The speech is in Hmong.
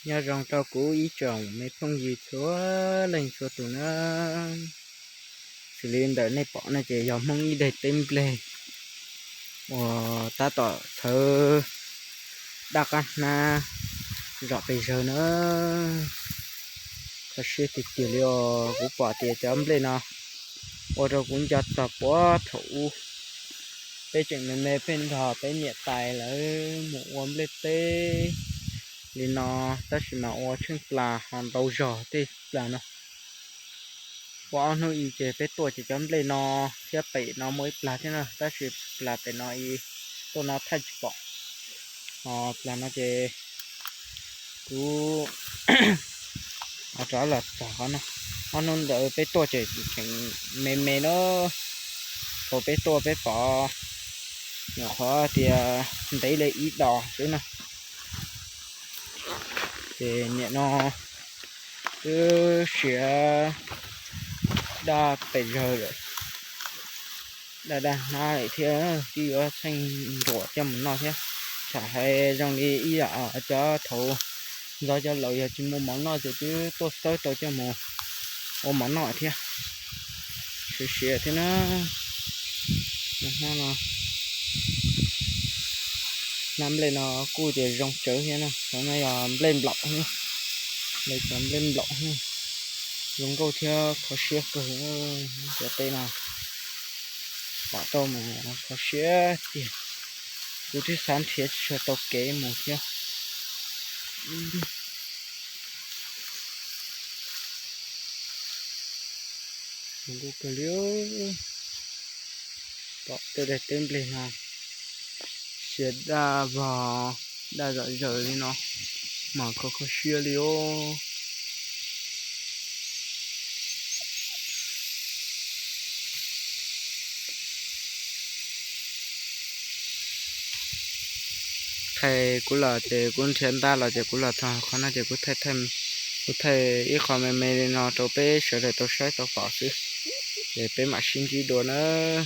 Nyob zoo rau kuv ib tsoom me phooj ywg txhua leej txhua tus na. Xws li ntawm nej pom no ces yog Hmoob ib daim teb nplej uas tab tom txhawv daj qab hnab zom pes zawg na. Kho siab tiag tiag li os, kuv pom tias cov nplej no ua rau kuv nco txog puag thaum ub peb tseem me me peb nrog peb niam tais lawv mus ua nplej teb li no, tab sis mas ua tsheej plas ho ntau zog tej plas no. Ua ob hnub i ces peb tuaj ces cov nplej no thiab pem no muaj ib plag thiab na, tab sis plas pem no i tuaj no thaij tsis pom. Ho plag no ces kuv ho rov los txog qhov no. Ob hnub ntawd peb tuaj ces tseem me me na, thaum peb tuaj peb pom nyuam qhuav tias ntev li ib dos xwb na. Ces nim no twb siav daj pes zawg lawm, daj daj hnab lawm thiab, twb yuav txheej nruam coj mus noj thiab. Txawm hais zoo li ib yam cov thaum ntxov cov laus yog tsis muaj mov noj ces twb tuaj xawb tau coj mus ua mov noj thiab. Siav siav thiab na. Hnab no, hnab nplej no kuj tias zoo tsawv thiab na, cov no yog nplej nplaum thiab, lawv cov nplej nplaum thiab. Zoo nkauj thiab kho siab kawg. Cov tej no pom tau mas kho siab tiag. Kuv twb xav nrhiav tsis tshua tau kev mus thiab. Zoo nkauj kawg li. Pom tej daim teb nplej no siav daj vog, daj zom zaws li no mas kho kho siab li os. Thaij kuv los ces kuv nrhiav ntab los ces kuv los txog qhov no ces kuv thaij, kuv thaij ib qho me me li no rau peb sawv daws tau saib tau pom xwb, ces peb mam sib ntsib dua nawb.